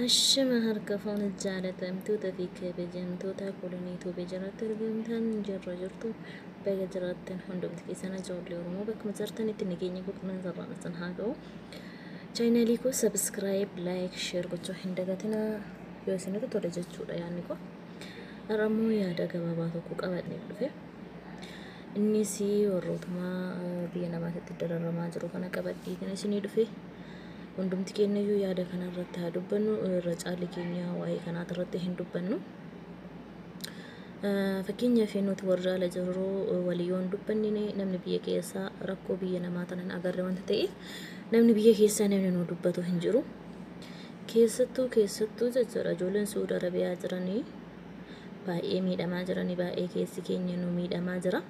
Ashama harka fuune jaalatamtoota fi kabajamtoota kolonii Itoophiyaa jalatti argamtan jirra jirtu baga jiraattan hundumti keessan ijoollee Oromoo bakkuma jirtanitti nageenya qulqullina sarraan haa ga'u. Chaayinaalii koo sabiskiraayib, laayik, sheer gochuu hin dagatinaa yoo isinitti tole jechuudha yaadni koo. Har'a immoo yaada gabaabaa tokko qabadhee dhufe. Innis warrootuma biyya namaatitti dararamaa jiru kana qabadhee isinii dhufe. Hundumti keenya iyyuu yaada kana irratti haa dubbannu, irra caalli keenya waa'ee kanaa irratti hin dubbannu. Fakkeenyaaf nuti warra ala jirru walii yoo hin dubbanne namni biyya keessaa rakkoo biyya namaa tana hin agarre wanta ta'eef namni biyya keessaa namni nu dubbatu hin jiru. Keessattuu jechuudha ijoolleen Suudi Arabiyaa jiranii baay'ee miidhamaa jiranii, baay'ee keessi keenya nu miidhamaa jira.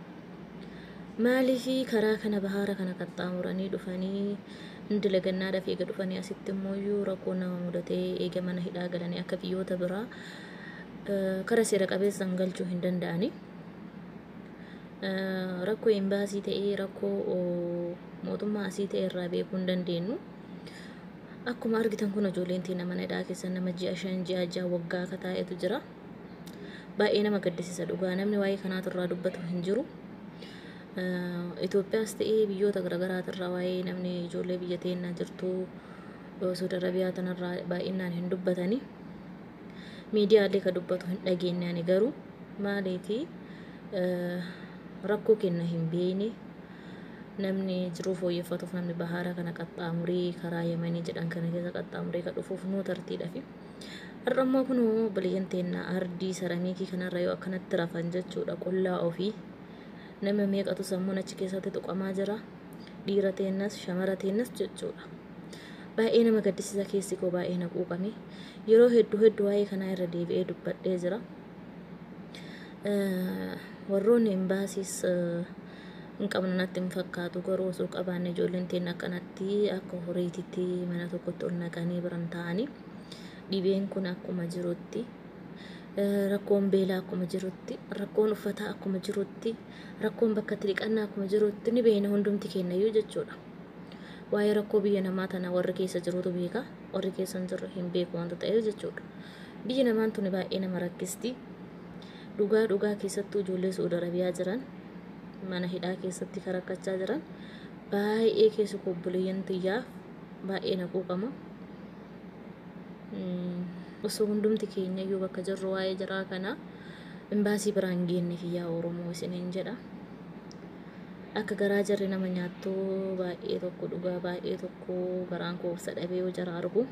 Maaliif karaa kana bahaara kana qaxxaamuranii dhufanii dalagannaadhaaf eega dhufanii asitti immoo rakkoo nama mudatee eega mana hidhaa galanii akka biyyoota biraa kara seera qabeessaan galchuu hin danda'ani. Rakkoo embaasii ta'ee rakkoo mootummaa asii ta'e irraa beekuu hin dandeenyu. Akkuma argitan kun ijoolleen teenya mana hidhaa keessa nama ji'a 5, ji'a 6 waggaa akka taa'etu jira. Baay'ee nama gaddisiisa dhugaa, namni waa'ee kanaatu irraa dubbatu hin jiru. Itoophiyaas ta'ee biyyoota garaagaraatirraa waa'ee namni ijoollee biyya teennaa jirtu Suudi Arabiyaa tanarraa baay'inaan hin dubbatani. Miidiyaalee ka dubbatu hin dhageenye ani garuu maaliifi rakkoo kenna hin beekne namni jiruu fooyyeffatuuf namni bahaara kana qaxxaamuree karaa Yemanii jedhan kana keessa qaxxaamuree ka dhufuuf nuu tartiidhafi. Har'a immoo kunoo obboleeyyan teennaa ardii saramiikii kanarra yoo akkanatti rafan jechuudha qullaa ofii. Nama meeqatu sammuun achi keessatti tuqamaa jira, dhiira teennas shamara teennas jechuudha. Baay'ee nama gaddisiisa, keessi koo baay'ee na quuqame. Yeroo hedduu waa'ee kanaa irra deebi'ee dubbadhee jira. Warroonni embaasiis hin qabnu natti hin fakkaatu, garuu osoo qabaanne ijoolleen teenya akkanatti akka horiititti mana tokkotti ol naqanii biran ta'anii dhibeen kun akkuma jirutti, rakkoon beelaa akkuma jirutti, rakkoon uffataa akkuma jirutti, rakkoon bakka itti dhiqannaa akkuma jirutti ni beekna hundumti keenyayyuu jechuudha. Waa'ee rakkoo biyya namaa tana warri keessa jirutu beeka, warri keessa hin jirre hin beeku wanta ta'eef jechuudha. Biyyi namaan tuni baay'ee nama rakkisti. Dhugaa keessattuu ijoollee Suudi Arabiyaa jiran mana hidhaa keessatti kan rakkachaa jiran baay'ee keessa koo obboleeyyan tiyyaaf baay'ee na quuqama. Osoo hundumti keenya iyyuu bakka jirru waa'ee jiraa kana embaasii biraan geenne kiyyaa Oromoo isiniin jedha. Akka garaa jarri nama nyaattu baay'ee tokko dhugaa, baay'ee tokko garaan koo obsa dhabee yoo jara argu.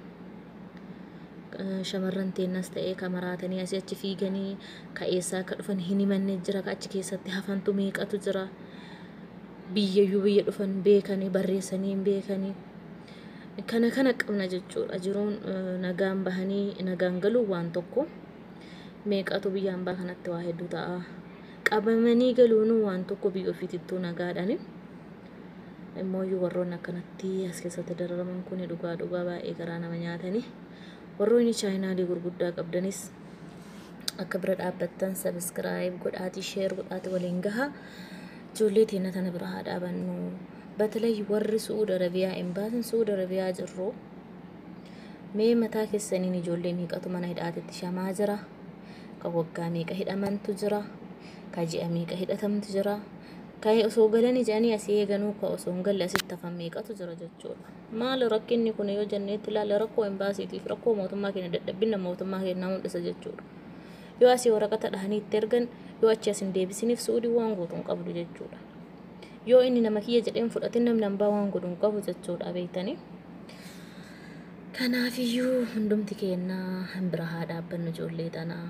Shamarran teennas ta'ee ka maraatanii asii achi fiiganii ka eessaa akka dhufan hin himanne jira, ka achi keessatti hafantu meeqatu jira. Biyyayyuu biyya dhufan beekanii barreessanii hin beekanii. Kana qabna jechuudha. Jiruun nagaan bahanii nagaan galuun waan tokko. Meeqatu biyya hambaa kanatti waa hedduu ta'a. Qabamanii galuun waan tokko biyya ofiitittuu nagaadhani. Immoo warroonni akkanatti as keessatti dararaman kun dhugaa baay'ee garaa nama nyaatanii. Warroonni chaayinaalii gurguddaa qabdanis akka bira dhaabbattan sabiskiraayib godhaatii sheer godhaatii waliin gaha. Ijoollee teenya tana bira haa dhaabannu. Batalay warri Suudi Arabiyaa embaasiin Suudi Arabiyaa jirru mee mataa keessaniin ijoollee meeqatu mana hidhaatitti shamaa jira, ka waggaa meeqa hidhamantu jira, ka ji'a meeqa hidhatamtu jira, ka osoo galanii jedhanii asii eeganuu ka osoo hin galle asitti hafan meeqatu jira jechuudha. Maal rakkinni kun yoo jenneetti ilaalle rakkoo embaasiitiif rakkoo mootummaa keenya dadhabbina mootummaa keenyaa mul'isa jechuudha. Yoo asii waraqata dhahanii itti ergan yoo achi as hin deebisiniif Suudii waan guutuu hin qabdu jechuudha. Yoo inni nama kiyya jedheen fudhatin namni hambaa waan godhu hin qabu jechuudha beektanii. Kanaafiyyuu hundumti keenya hin bira haa dhaabbannu ijoollee tanaa.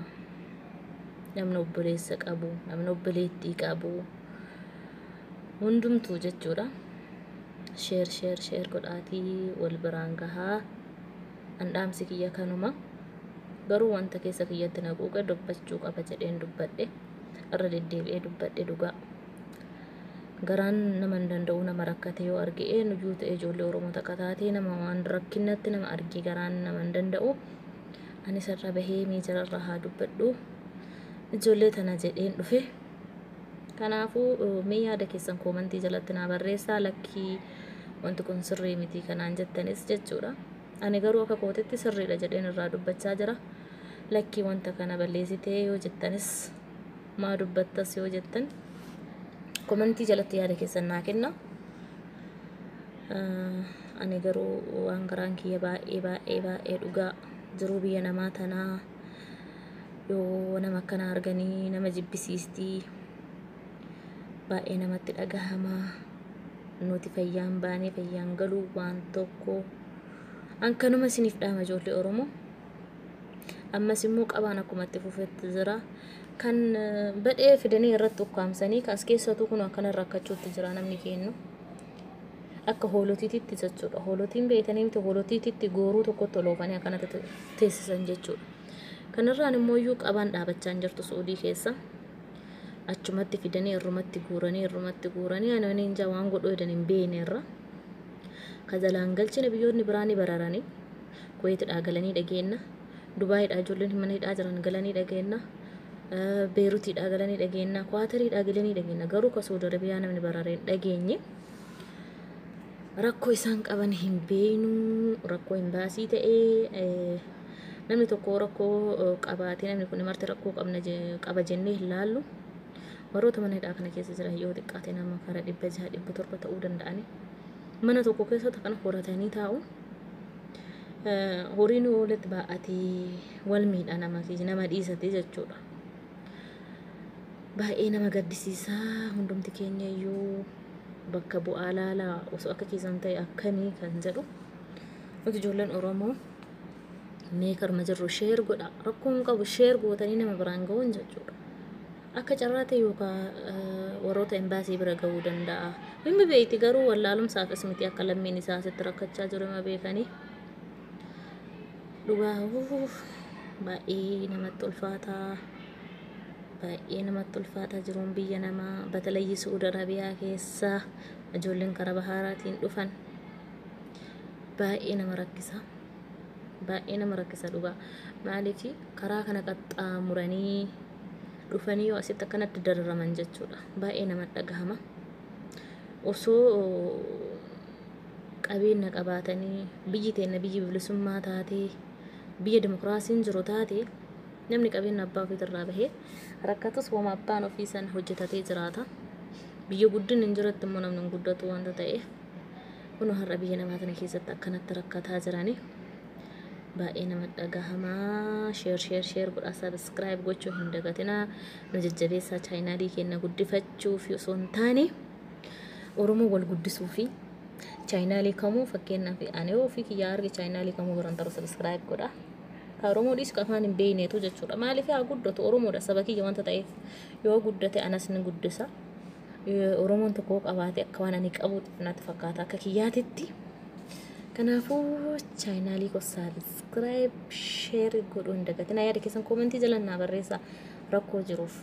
Namni obboleessa qabu, namni obboleettii qabu hundumtuu jechuudha. Sheer sheer sheer godhaatii wal biraan gahaa. An dhaamsi kiyya kanuma. Garuu wanta keessa kiyyatti na quuqe dubbachuu qaba jedheen dubbadhe. Irra deddeebi'ee dubbadhe dhugaa. Garaan nama hin danda'u nama rakkate yoo arge eenyuyyuu ta'e ijoollee Oromoo takka taatee nama waan rakkinatti nama arge garaan nama hin danda'u. Anis irra bahee miijararra haa dubbadhu. Ijoollee tana jedheen dhufe. Kanaafuu mee yaada keessan koomantii jalatti naa barreessaa, lakkii wanti kun sirrii miti kanaan jettanis jechuudha. Ani garuu akka kootitti sirriidha jedheen irraa dubbachaa jira. Lakkii wanta kana balleessitee yoo jettanis, maa dubbattas yoo jettan, komantii jalatti yaada keessan naa kenna. Ani garuu waan garaan kiyya baay'ee baay'ee baay'ee dhugaa jiruu biyya namaa tanaa yoo nama akkana arganii nama jibbisiistii, baay'ee namatti dhagahamaa. Nuti fayyaan baanee fayyaan galuu waan tokko ankanuma isiniif dhaama, ijoollee Oromoo. Ammas immoo qabaan akkuma itti fufetti jira. Kan badhee fidanii irratti ukkaamsanii as keessattuu kun akkana rakkachuutti jira namni kennu. Akka hoolotiititti jechuudha. Hoolotiin beeytanii miti, hoolotiititti gooruu tokkotti oloofanii akkanatti teessisan jechuudha. Kanarraan immoo iyyuu qabaan dhaabachaa hin jirtu Suudii keessa. Achumatti fidanii irrumatti guuranii irrumatti guuranii, ani hin jaa waan godhuu jedhan hin beekne irra. Ka jalaan galchine biyyoonni biraa ni bararanii. Kuweetidhaa galanii dhageenna. Dubaayiidhaa ijoolleen mana hidhaa jiran galanii dhageenna. Beerutiidhaa galanii dhageenna. Kwaatariidhaa galanii dhageenna. Garuu ka Saudi Arabiyaa namni bararee hin dhageenye. Rakkoo isaan qaban hin beeknu. Rakkoo imbaasii ta'ee namni tokko rakkoo qabaatee namni kun marti rakkoo qabna qaba jennee hin laallu. Warroota mana hidhaa kana keessa jiran yoo xiqqaate nama kara 600, 700 ta'uu danda'ani. Mana tokko keessatti kana horatanii taa'u. Horiin walitti baa'atee wal miidha, nama nama dhiisate jechuudha. Baay'ee nama gaddisiisaa. Hundumti keenya iyyuu bakka bu'aa laalaa, osoo akka keessan ta'e akkamii kan jedhu. Nuti ijoolleen Oromoo mee karma jirru share godha. Rakkoon qabu, share gootanii nama biraan ga'uun jechuudha. Akka carraa ta'e yookaan warroota embaasii bira ga'uu danda'a. Mimmi beeyti garuu wallaalumsaafis miti, akka lammiin isaa asitti rakkachaa jiru hima beekanii. Dhugaa baay'ee namatti ulfaataa. Baay'ee namatti ulfaataa jiruun biyya namaa, batalayyi Suudi Arabiyaa keessa ijoolleen karaa baharaatiin dhufan baay'ee nama rakkisa. Baay'ee nama rakkisa dhugaa. Maaliif karaa kana qaxxaamuranii dhufanii yoo asitti akkanatti dararaman jechuudha. Baay'ee nama dhagahama. Osoo qabeenya qabaatanii, biyyi teenna biyyi bilisummaa taatee, biyya dimokiraasiin jiru taate, namni qabeenya abbaa ofiitirraa bahee rakkatus wama abbaan ofii san hojjetatee jiraata. Biyya guddinni hin jirutti immoo namni hin guddatu wanta ta'eef, kun har'a biyya namaa kana keessatti akkanatti rakkataa jiranii. Baay'ee nama dhagahamaa. Share, share, share godhaa, subscribe gochuu hin dagatinaa. Nu jajjabeessaa. Chaayinaalii keenya guddifachuu fi osoo hin taane Oromoo wal guddisuu fi chaayinaalii kamuu, fakkeenyaaf ani ofii kiyyaa arge, chaayinaalii kamuu biran taru subscribe godha. Ka Oromoo dhiisu, ka afaan hin beekneetu jechuudha. Maaliif haa guddatu, Oromoodha, saba kiyya wanta ta'eef yoo guddate anas ni guddisa. Oromoon tokko qabaate akka waan ani qabu natti fakkaata akka kiyyaatitti. Kanaafuu chaayinaalii koo subscribe, share godhuu hin dagatinaa. Yaada keessan koomentii jala naa barreessaa rakkoo jiruuf.